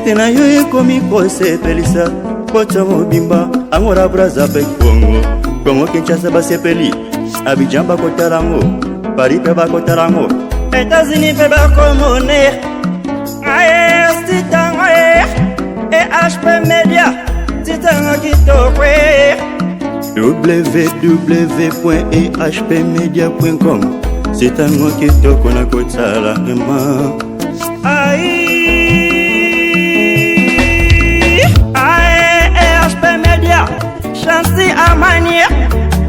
Site na yo ekomi kosepelisa poto mobimba, Angola, Braza mpe Kongo, Kongo Kinshasa basepeli, Abidjan bakotala yango, Paris mpe bakotala yango, États-Unis mpe bakomone. Aye site yango EHP Media, site yango kitoko. www.ehpmedia.com, site yango kitoko na kotala vraiment. Ai, ae, EHP Media, Chancy Amani,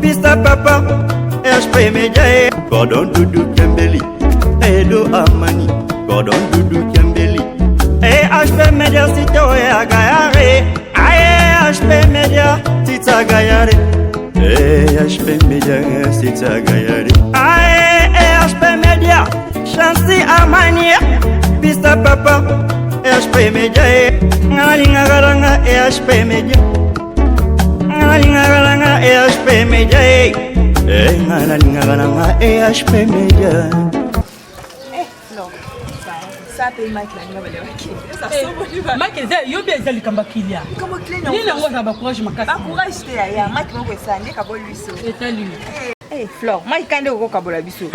Pista Papa, EHP Media, Gordon Dudu Kembeli, Edo Amani, Gordon Dudu Kembeli, EHP Media, site oyo Gayare, ae, EHP Media, Tita Gayare, EHP Media, Tita Gayare, ae, EHP Media, Chancy Amani, Pista Papa, EHP Media, ngalingaka nanga EHP Media, ngalingaka nanga EHP Media, ngalingaka nanga EHP Media. Mike eza yo mpe eza likambo ya kilia nini yango ozala bacourage makasi. Bacourage te yaya, maki moko esala nde kaboli biso. Etali. Eh, Flore, maki ka nde okokabola biso.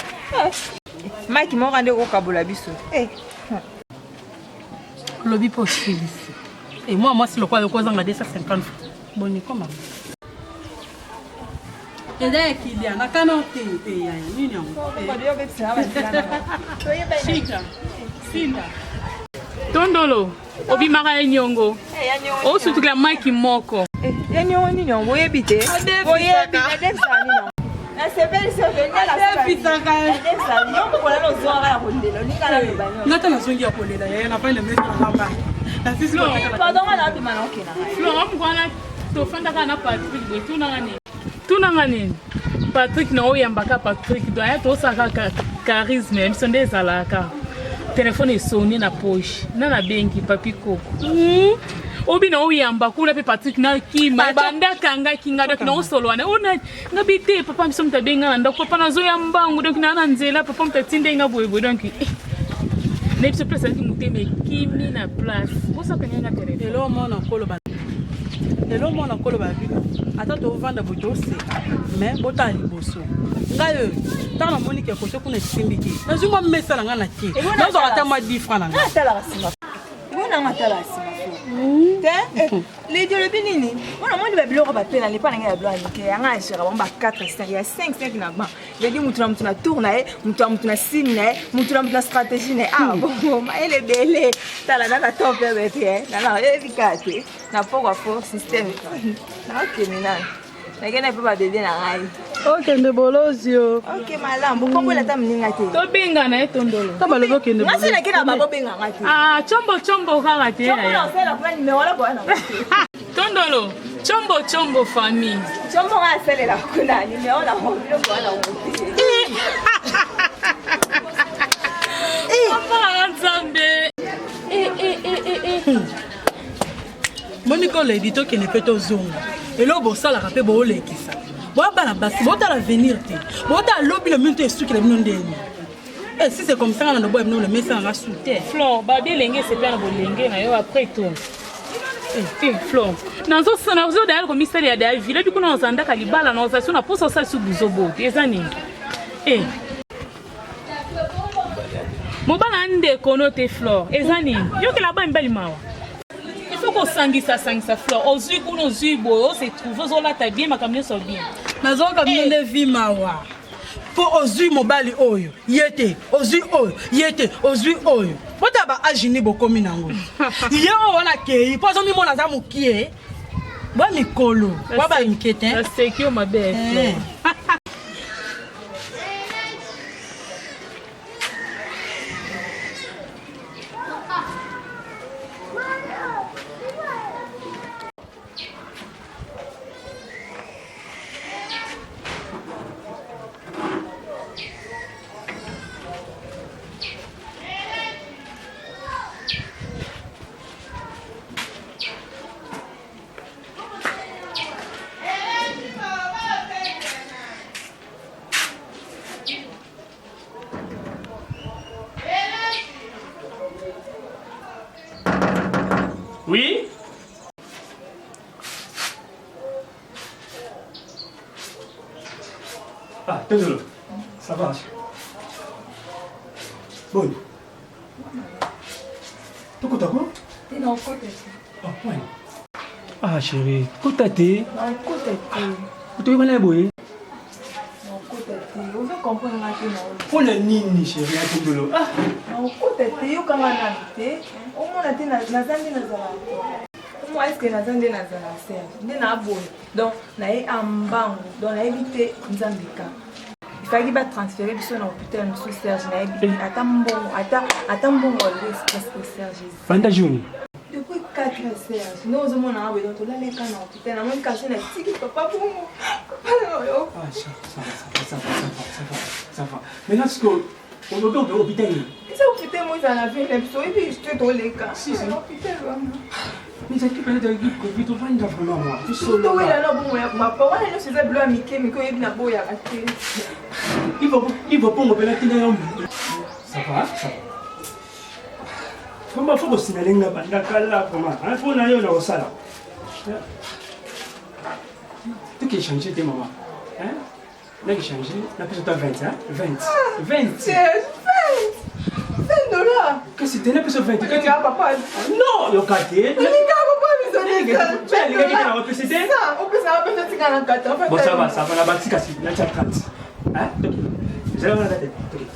Maki moko ka nde okokabola biso. Eh. Olobi mpo osilisi e mwa mwasi lokola yo kozanga 250 boni koma eza ya kilia na kana te e yaya nini yango. Shika sinda tondolo obimaka ye niongo osutukela maki moko. Ya niongo nini yango boyebi te, boyebi nadefisaka nini yango nasepeli sobenadefisaka nozwaka ya kolela olinga naloba nionso. Ngata nazongi ya kolela yaya nafai na mesa nanga ba. Pardon, nga nabima na okenda ngai. Flora mokwana tofandaka na Patrick boye, tunanga nini, tunanga nini Patrick na oyambaka Patrick do aya tosalaka charisme ya biso nde ezalaka. Telefone esoni na poche na nabengi papi koko obi na oyamba kuna mpe Patrick na kima banda akangaki nga donc na osolo wana ona nga bi te papa biso moto abenga na ndako papa nazoya mbangu donc naa na nzela papa moto atinde nga boyeboye donc na biso place azalaki motema ekimi na place bosakanga nga telefone. Lelo mwana koloba, lelo mwana koloba bino ata tovanda boye toseka mais botala liboso ngai oyo ntango namoni ke kote kuna esimbi te, nazwi mwa mesa na ngai na te, nazwaka ata mwa 10 franc na ngai. Atalaka nsima bonanga, atala nsima te. Ledi olobi nini mpona moni babiloko bapela lepa na ngai ya biloko ya mike yanga agera bango ba 4 5 ya 5 5 na ban ledi mutu na mutu na tour na ye, mutu na mutu na signe na ye, mutu na mutu na stratégie na ye. Ah bongo mayele ebele tala nana to mpe te nana oyebi kaka te na pokwa fo système naokende nano nakende mpe babebe na ngai. Okende bolozi yo. Ok malamu, bokombola ata moninga te. Tobengana ye tondolo. Ta balobi okende. Ngasi nake na bango benganga te. Ah, chombo chombo kaka te. Chombo na osala kuna nimero wana boya na tondolo chombo chombo famille. Chombo nga asalela kuna nimero na biloko wana ngo te. Papa nzambe. Monika oledi tokende mpe tozonga eloko bosalaka mpe boolekisa boya bana basi botala avenir te, botala lobi na bino te esukela bino ndeni. Eh, si c'est comme ça nga na loboya bino na mesa nanga su te. Flore babi elenge esepela na bolenge na yo après tout. Eh, Flore nazo dayal komisalela daya vile bi kuna nazandaka libala naoza so na posa osala su buzobo te eza nini. Eh. Mobala ndeko no te Flore eza nini yokela ba mibali mawa. Il faut kosangisa sangisa Flore ozwi kuna ozwi boye ose trouve ozolata bien makambo nyonso bien. Nazoyoka bino nde vi mawa mpo ozwi mobali oyo ye te, ozwi oyo ye te, ozwi oyo bota ba age ni bokomi nango ye oyo wana akei mpo azomimona aza mokie bwa mikolo bwa bamike te. Naseki yo mabe ya Flore. Oui? Ah, Tozolo, ça va? Boni. Tokota ko? Te na okota te. Ah, wani. Ah, chérie, kota te. Na okota te. Otoyebana ya boye? Na okota te. Ozo comprendre nga te na oyo. Mpo na nini chérie ya Tondolo? Ah. Na okota te, yokanga nanu te. Omona te naza nde nazala. Moi est-ce que naza nde nazala Serge? Nde na boye. Donc naye ambangu. Donc nayebi te Nzambe kaka. Ifalaki ba transférer biso na hôpital mosusu Serge nayebi te ata mbongo ata ata mbongo alobi express ko Serge. Banda journée. Depuis 4 heures Serge. Nde ozomona nga boye donc tolaleka na hôpital namoni kasi natiki papa bongo. Papa na yo. Ah, ça, ça va, ça va, ça va, ça va, ça va, ça va. Maintenant, ce que olobi obe hôpital nini? Eza hôpital moko ezala na ville na biso oyebi te toleka. Si, si. Na hôpital wana. Mais ezalaki mpenza ezalaki covid tovanda vraiment mwa tosolola. Towela na bongo ya papa wana nyonso eza bilo ya mike mike oyebi na boyaka te. Ivo Pongo mpenza tina yo. Ça va, ça va. Vraiment faut kosinale nga banda kala vraiment. Hein, mpo na yo na kosala. Toki échanger te mama. Hein? Naki changer, napesa ta 20, hein? 20. 20. Serge, 20. 20 dollars. Kasi te napesa 20. Kati papa. Non, yoka te. Olinga papa biso te. Alingaki te na opesa te. Opesa opesa tika na 80. Bon ça va, ça va, na batika si na tia 30. Hein? Ezala wana te.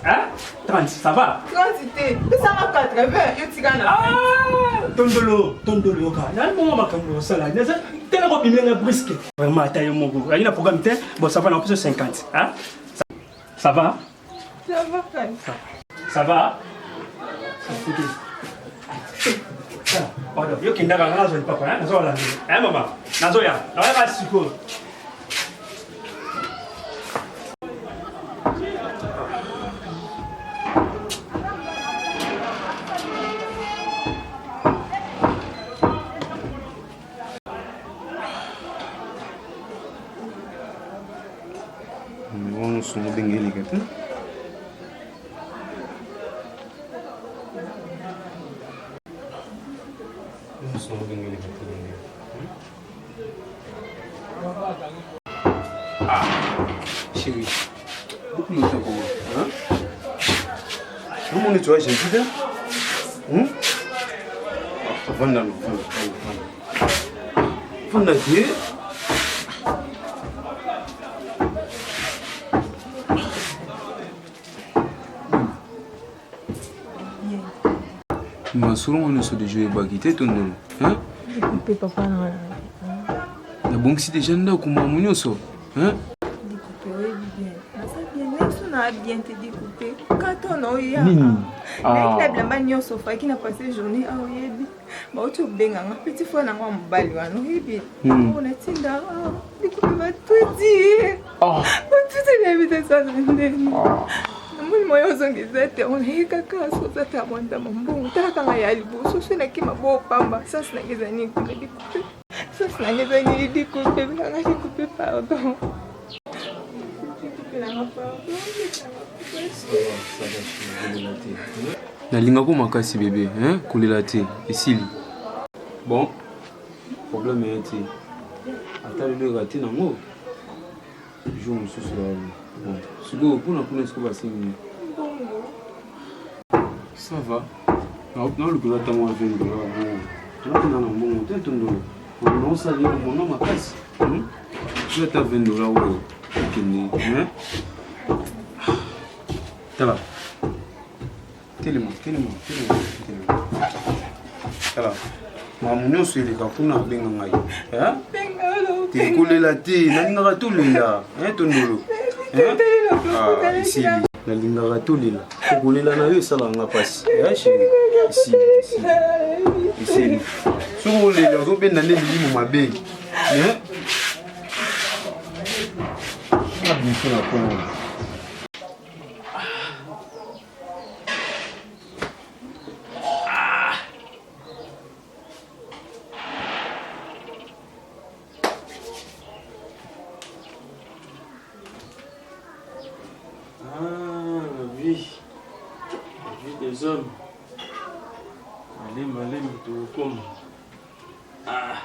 Hein? 30, ça va? 30 te. Pesa nga 80, yo tika na. Ah, tondolo, tondolo yoka. Na bongo makambo osala. Naza tala ko bimenga brusque. Vraiment ata yo moko. Ayi na programme te. Bon ça va na opesa 50, hein? Ça va? Ça va, frère. Ça va? Ok. Pardon, yo kendaka nga nazwa lipapa, hein? Nazo olanda. Hein mama? Nazoya. Nazoya sikoyo. Wana songo benga eleka te. Songo benga eleka te. Ah, chérie, beaucoup longtemps comment hein? Comment on est toi, j'ai dit hein? Vanda, vanda, vanda. Vanda te. Masolo ngo nyonso deja oyebaki te tondolo mpe papa na nabongisi deja ndako makambo nyonso dikupe oyebi bien naza bien nayebiso na bien te dikupe kato na oya nini nayaki na bilamba nyonso ofaki na passe journée a oyebi bauti obenga nga petit frère nango ya mobali wana oyebi hmm. natinda dikupe batudi batudi nayebi te sala ndeni namoni moya ozonga eza te onaye kaka soza ta mwandama mbongo tala kanga ya liboso so nakima bopamba sasi nanga eza nini kuna dikupe sasi nanga eza nini dikupe nanga dikupe pardon dikupe nanga pardon. Nalingako makasi bebe hein kolela te esili bon problème eya te ata lelo erate nango jour mosusu bon sikoyo mpona kuna sikoyo basengi ça va nalukela ata mwa 20 dollar bongo nakenda na mbongo te tondolo naosala yo mona makasi yo ata 20 dollar oyo okende tala telema telema telema telema tala makambo nyonso eleka kuna abenga ngai te kolela te nalingaka tolela tondolo esili nalingaka tolela kokolela na yo esalaka nga mpasi chéri esili esili soki olela ozobenda nde milimo mabe nabimisi na kongo. Ah, la vie. La vie des hommes. Malemi, malemi, tokokoma. Ah.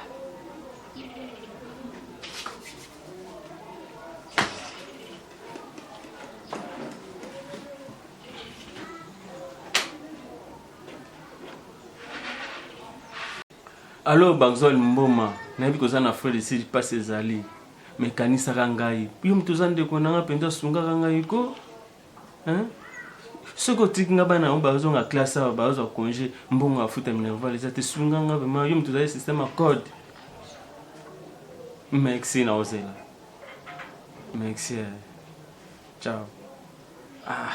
Allo Baxol Mboma, nayebi koza na Afrique du Sud pasi ezali mais kanisaka ngai yo moto oza ndeko na nga mpenza osungaka ngai ko hein? soki otiki nga bana yango bazonga classe awa bazwa congé mbongo ya futa minerval eza te sunga nga vraiment yo moto ozali système ya code merci na ozela merci eh. ciao ah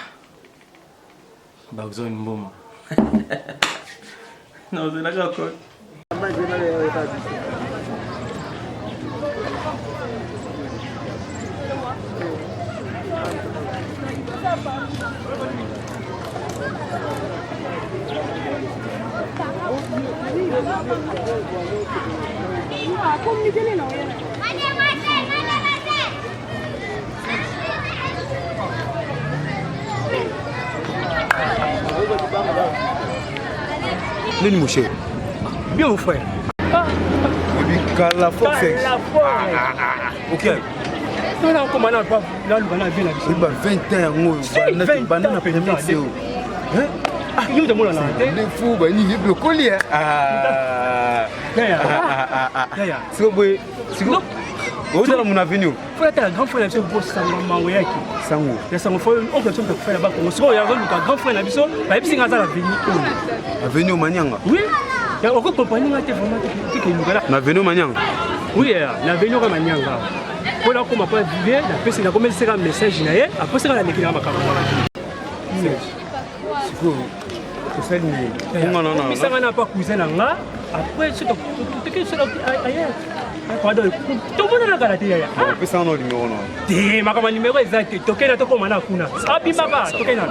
Bagzon Mboma. Naozelaka code. Nini mon cher Bien mon frère. Ebi kala fort sexe. Kala fort. Ok. Tona koma na pa na luka na vie na biso. Ba 20 ans yango banda na premier seo. Hein? Ah, yo te mona na te. Ne fou ba nini bilokoli ah. Ah. Siko boye siko ozala mona avenue Faut atala grand frère na biso bo sango mango yaki. Sango. Ya sango faut oncle biso moto akufela ba Congo. Sikoyo yango luka grand frère na biso bayebisi nga aza na avenue oyo. Avenue Manyanga. Oui. Ya oko comprendre nga te vraiment te ke luka na avenue Manyanga. Oui, na avenue oyo Manyanga. Mpo nakoma mpo vie napesi nakomelisaka message na ye aposaka naleki na makambo wana. Sikoyo tosali nini? Bisanga na pa cousin na nga après soki toke soki aye pardon tomonana kala te yaya opesanga na numero na te makambo ya numero eza te tokenda tokoma na kuna abimaka tokenda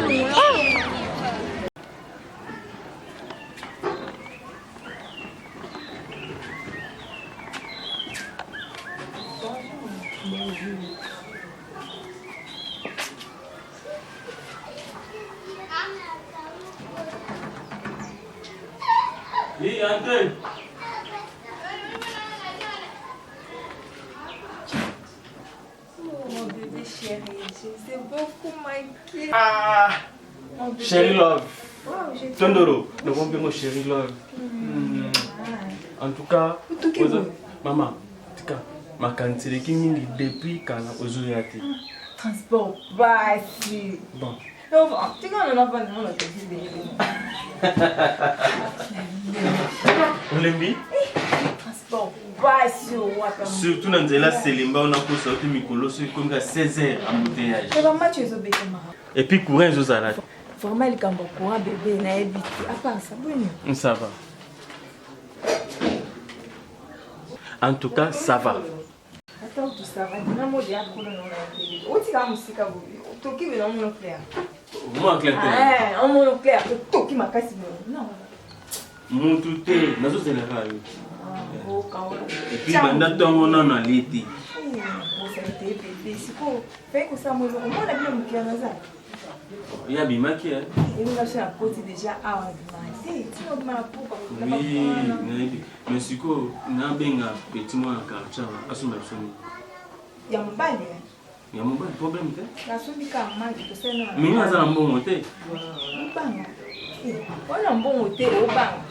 Oui, entrez. Oh, mon bébé chéri, je vous ai beaucoup manqué. Ah, chéri love. Wow, je Tondoro, nous avons chéri love. Mm. En tout cas, maman, tika makanisi eleki mingi depuis kala ozoya te. Transport pasi. Bon. Tika na nafanda na taxi bébé. Olembi? Transport pasi wapa. Surtout na nzela Selemba wana kosa ote mikolo soki ekomi ka 16 heures embouteillage. Eba match ezobetama. Et puis courant ezozala te. Vraiment likambo courant bébé nayebi te. À part ça, boni. Ça va. En tout cas, ça va. Attends, tout ça va. Dina mo de akolo na na télé. Otika musika bo. Toki be na mono clair. Moi clair te. Eh, on mono clair. Toki makasi bo. Non. Mutu te, nazo zela ka yo. Ah, Et puis banda tongo nano alie te. Bosali te bébé. Siko, fai kosala mo eloko. Mona bino moke ya naza. Ye abimaki eh. Ye nga so akoti deja awa abima te. Tina obima na pokwa. Oui, nayebi. Mais sikoyo nabenga petit mwana quartier awa asomba biso nini? Ya mobali eh. Ya mobali problème te. Nasombi kaka maki tosali na. Mais nga aza na mbongo te. Obanga. Wana mbongo te obanga.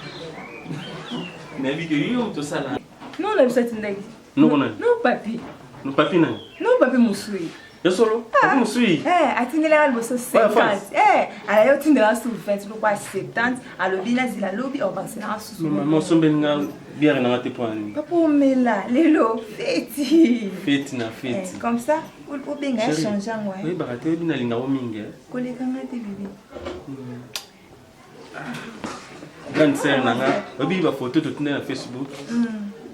Nayebi ke yo moto osala. Non na biso atindaki. Noko nani? Non papi. No papi nani? Non papi mosui. Ya solo? Papi mosui? Eh, atindelaka liboso 50. Eh, alaye otindelaka susu 20 lokwa 70, alobi nazela lobi obanselaka susu. Mama osombeli nga bière na nga te mpo na nini? Papa omela lelo feti. Feti na feti. Eh, comme ça obenga ya change yango. Oyebaka te oyebi nalinga yo mingi. Koleka nga te bebe. Grande sœur na nga oyebi ba photo totinda na Facebook.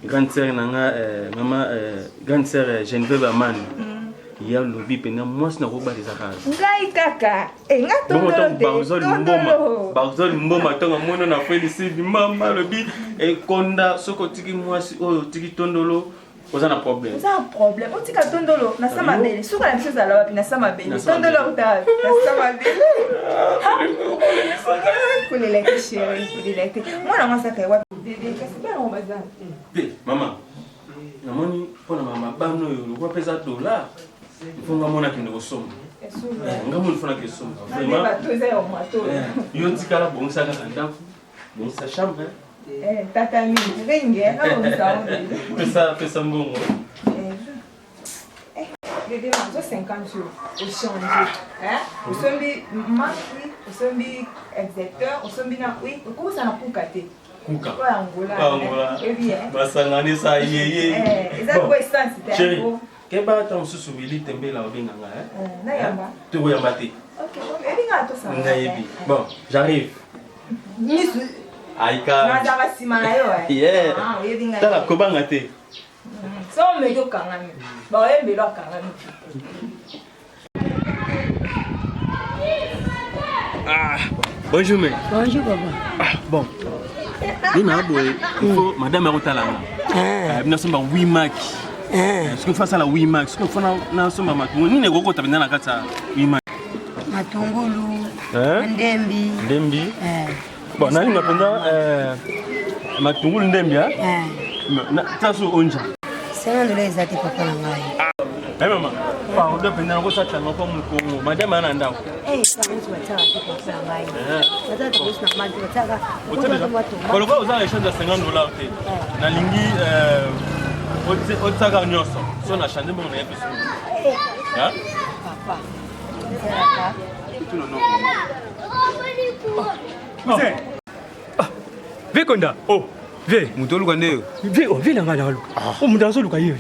Grande sœur na nga euh, mama euh, grande sœur euh, Geneviève Amani. Mm. Ya lobi pena mwasi na kobala eza kaka. Ngai kaka. Eh nga tondolo te. Barzol Mboma. Barzol Mboma tonga mona na Félicide mama lobi ekonda soki otiki mwasi oyo otiki tondolo. Oza na problème. Oza na problème. Otika tondolo na sa mabele. Suka na biso ezala wapi na sa mabele. Tondolo uta na sa mabele. Kolela te chérie, kolela te. Mwana mwasi akai wapi bebe kasi bana ngo baza. Te mama. Namoni mpona mama bana oyo lokola mpe eza dollar. Il faut nga mona kende kosomba. Eh, nga mona fona kende kosomba. Vraiment. Eh, yo tikala bongisa kaka ndako. Bongisa chambre. Eh, tata mi ringe abongisa pesa pesa mbongo. Eh, bebe mazo 50 jours ochange. Hein? Osombi maki, osombi execteur, osombi na oui, okosa na kuka te. Kuka. Oyo Angola. Angola. Basanganisa yeye. Eh, eza ko essence te. Chérie, keba ata mosusu Willy Tembela obenga nga hein. Nayamba. Tokoyamba te. Ok, bon, ebinga tosanga. Nayebi. Bon, j'arrive. Misu. Aika. Nazaka nsima na yo. Yeah. Ah, oyebi ngai. Tala kobanga te. So omeki okangami. Baoyembelo akangami. Ah, bonjour mais. Bonjour papa. Ah, bon. Nina boye, il faut madame akotala nga. Ah. Bina somba 8 mak. Ah. Soki faut asala 8 mak, soki faut na somba matungulu. Nini ekokota mpenza na kati ya 8 mak? Matungulu. Ndembi. Ndembi. Eh. Bon, nalinga mpenza eh, matungulu ndembi eh? Taso onja. 50 dollars eza te papa na ngai. Eh mama, pardon mpenza nakosatisa moko mokongo. Madame ana ndako. Eh, Koloba oza na échange ya 50 dollars te. Nalingi otiaka nyonso. So na change mbongo na ye biso. Papa. Cousin. Ve konda. Oh. Ve. Moto oluka nde yo. Ve oh, ve na ngai naluka. Oh, moto azoluka ye.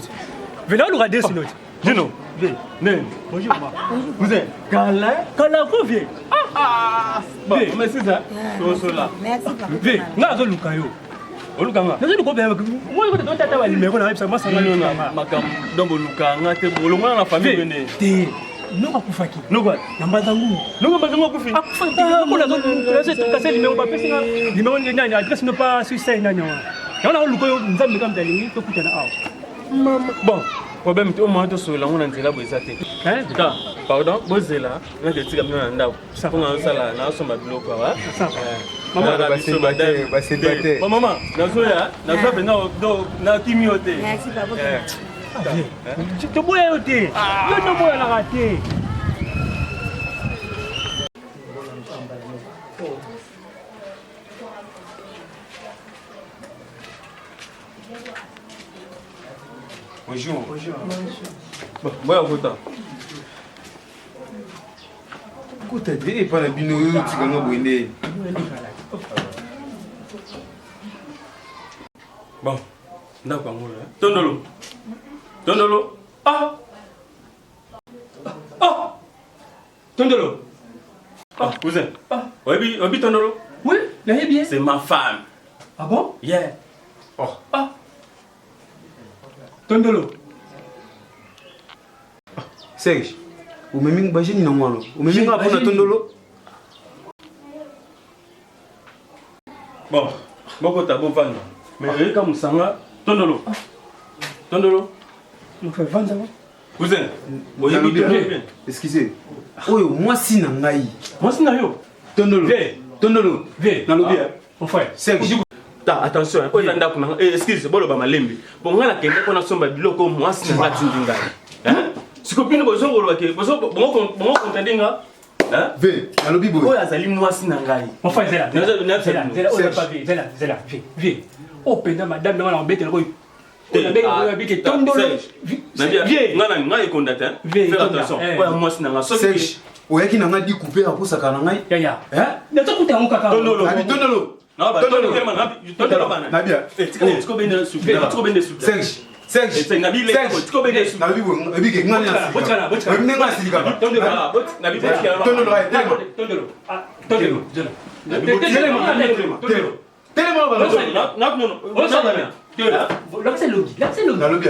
Ve naluka de sino. Dino. Ve. Nene. Bonjour ma. Cousin. Kala. Kala ko ve. Ah. Bon, mais c'est ça. Tosola. Merci papa. Ve, ngai azoluka yo. Oluka nga. Nazoluka be. Moi ko tata ba numéro na yebisa moi sanga makambo donc oluka nga te bolongwana na famille bene. Te. Noko akufaki. Noko na mbanza ngungu. Noko mbanza ngungu akufi. Akufaki. Noko nazo numéro bapesi nga numéro nani adresse no pas suicide nani wana. Yango na oluka yo nzambe kaka alingi tokutana awa. Mama. Bon, problème te omona tosolola yango na nzela boye eza te. Ta, pardon, bozela nake tika bino na ndako. Mpo nazosala nazosomba biloko awa. Mama, nazoya, nazoya mpenza nakimi yo te. Merci papa. Toboya yo te. Yo toboyanaka te. Bonjour. Bonjour. Bon, boya kota. Kota te epa na bino oyo otika nga boye nde. Bon, ndako yango oyo. Tondolo. Tondolo. Ah. Ah. Tondolo. Ah, cousin. Ah. Oyebi, oyebi Tondolo? Oui, nayebi ye. C'est ma femme. Ah bon? Yeah. Oh. Ah. Tondolo. Serge, omemi bageni na mwana. Omemi nga mpona Tondolo. Bon, bokota bovanda. Mais oyeka mosanga Tondolo. Tondolo. Vanda. Cousin, oyebi Tondolo bien. Excusez. Oyo mwasi na ngai. Mwasi na yo. Tondolo. Tondolo. Nalobi. Mon frère. Serge. Ta, attention, oyo eza ndako na nga. Eh, excuse, boloba malembe. Bon, nga nakende mpo nasomba biloko mwasi na nga atindi ngai. Sikoyo bino bozongoloba ke bongo kontade nga. Ve, nalobi boye. Oyo azali mwasi na ngai. Mon frère, zela, zela, zela, zela, oyo pa ve, zela, zela, ve, ve. Oyo mpenza madame na nga na obetela koyo. Nga ekonda te. Faire attention. Oyo mwasi na nga. Serge, oyaki na nga di coupe akosaka na ngai. Yaya. Nazokuta yango kaka. Tondolo. Tondolo. Serge. Serge. Serge. Nalobi boye, oyebi ke nga ndenge nasilikaka. Tondolo, Tondolo. Tondolo. Tondolo. Telema nalobi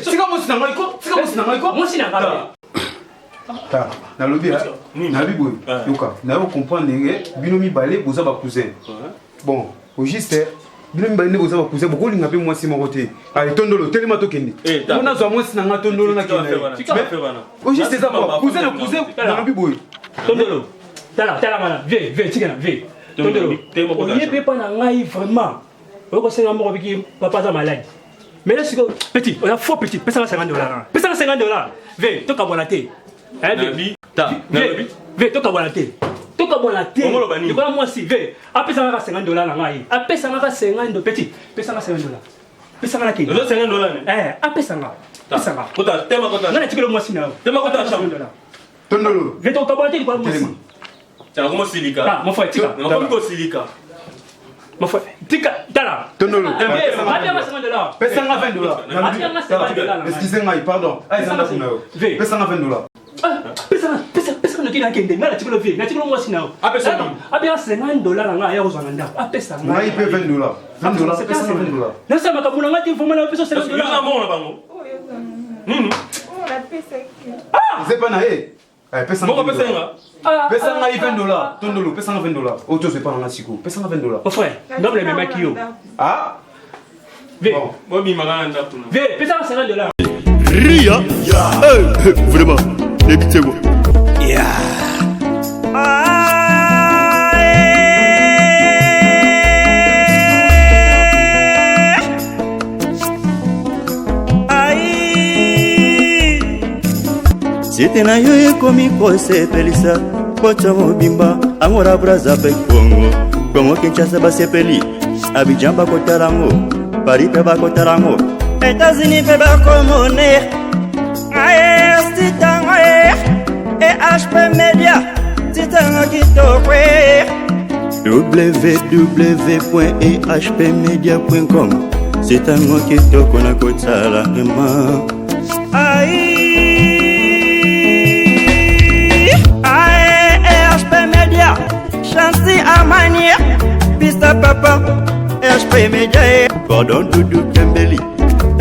tika mwasi na ngai ko tika mwasi na ngai ko mwasi na ngai ta nalobi nalobi boye yoka nayo comprendre ndenge bino mibale boza ba cousin bon au juste. Bino mibale nde boza ba cousin, bokolinga mpe mwasi moko te. Allez, tondolo, telema tokende. Mpo nazwa mwasi na nga tondolo nakende na ye. Au juste eza quoi? Cousin na cousin, nalobi boye. Tondolo, tala, tala nga na, vie, vie, tika na, vie. Tondolo, oyebi epa na ngai vraiment. Oyo kosenga moko biki papa aza malade. Mais là sikoyo, petit, oza faux petit, pesa nga 50 dollars. Pesa nga 50 dollars. Vie, tokabwana te. Vie, vie, tokabwana te. Tokabwana te. Likola mwasi, vie, apesa nga 50 dollars na ngai. Apesa nga 50 dollars, petit, pesa nga 50 dollars. Pesa nga na kende. Ozo 50 dollars ne? Eh, apesa nga. Pesa nga. Kota, tema kota. Nga natikeli mwasi na yo. Tema kota chambre. Tondolo. Vie, tokabwana te likola mwasi. Tala komo silika. Ah, mon frère, tika. Nakomi kosilika. Mon frère, tika, tala. Tondolo. Pesa Pesa nga 20 dollars. Excusez ngai, pardon. Ah, eza ndako na yo. Pesa nga 20 dollars. Pesa pesa pesa noki nakende nga natikelo vie natikelo mwasi na yo apesa 50 dollars na ngai aya kozwa na ndako apesa ngai mpe 20 dollars 20 dollars pesa nga 20 dollars nasala makambo na ngai te vraiment na pesa 50 dollars na bango nini eza epa na ye pesa moko pesa nga pesa ngai 20 dollars tondolo pesa nga 20 dollars oyo tozwa epa na nga sikoyo pesa nga 20 dollars mon frère ndako na ememaki yo ah bobimaka na ndako na vie pesa nga 50 dollars Ria hey, vraiment ebitego yeah. Site na yo ekomi kosepelisa poto mobimba angola braza mpe kongo kongo kinshasa basepeli abidjan bakotala yango paris mpe bakotala yango etats-unis mpe bakomone ae sitango e ehp media sitango kitoko e www.ehpmedia.com sitango kitoko na kotala vraiment ai ae ehp media chansi amani pista papa ehp media e Gordon Dudu Kembeli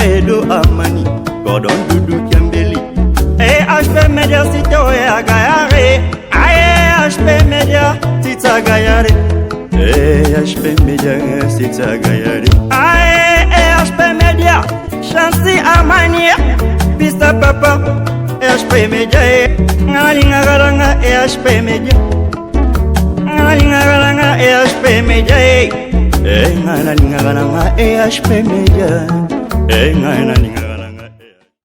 Edo Amani Gordon Dudu Kembeli ehp media site oyo ya gayare ae hp media tita gayare ehp media site gayare ae ehp media chansi amani pista papa ehp media e nga nalingaka nanga ehp media nga nalingaka nanga ehp media e nga nalingaka nanga ehp media e nga nalingaka.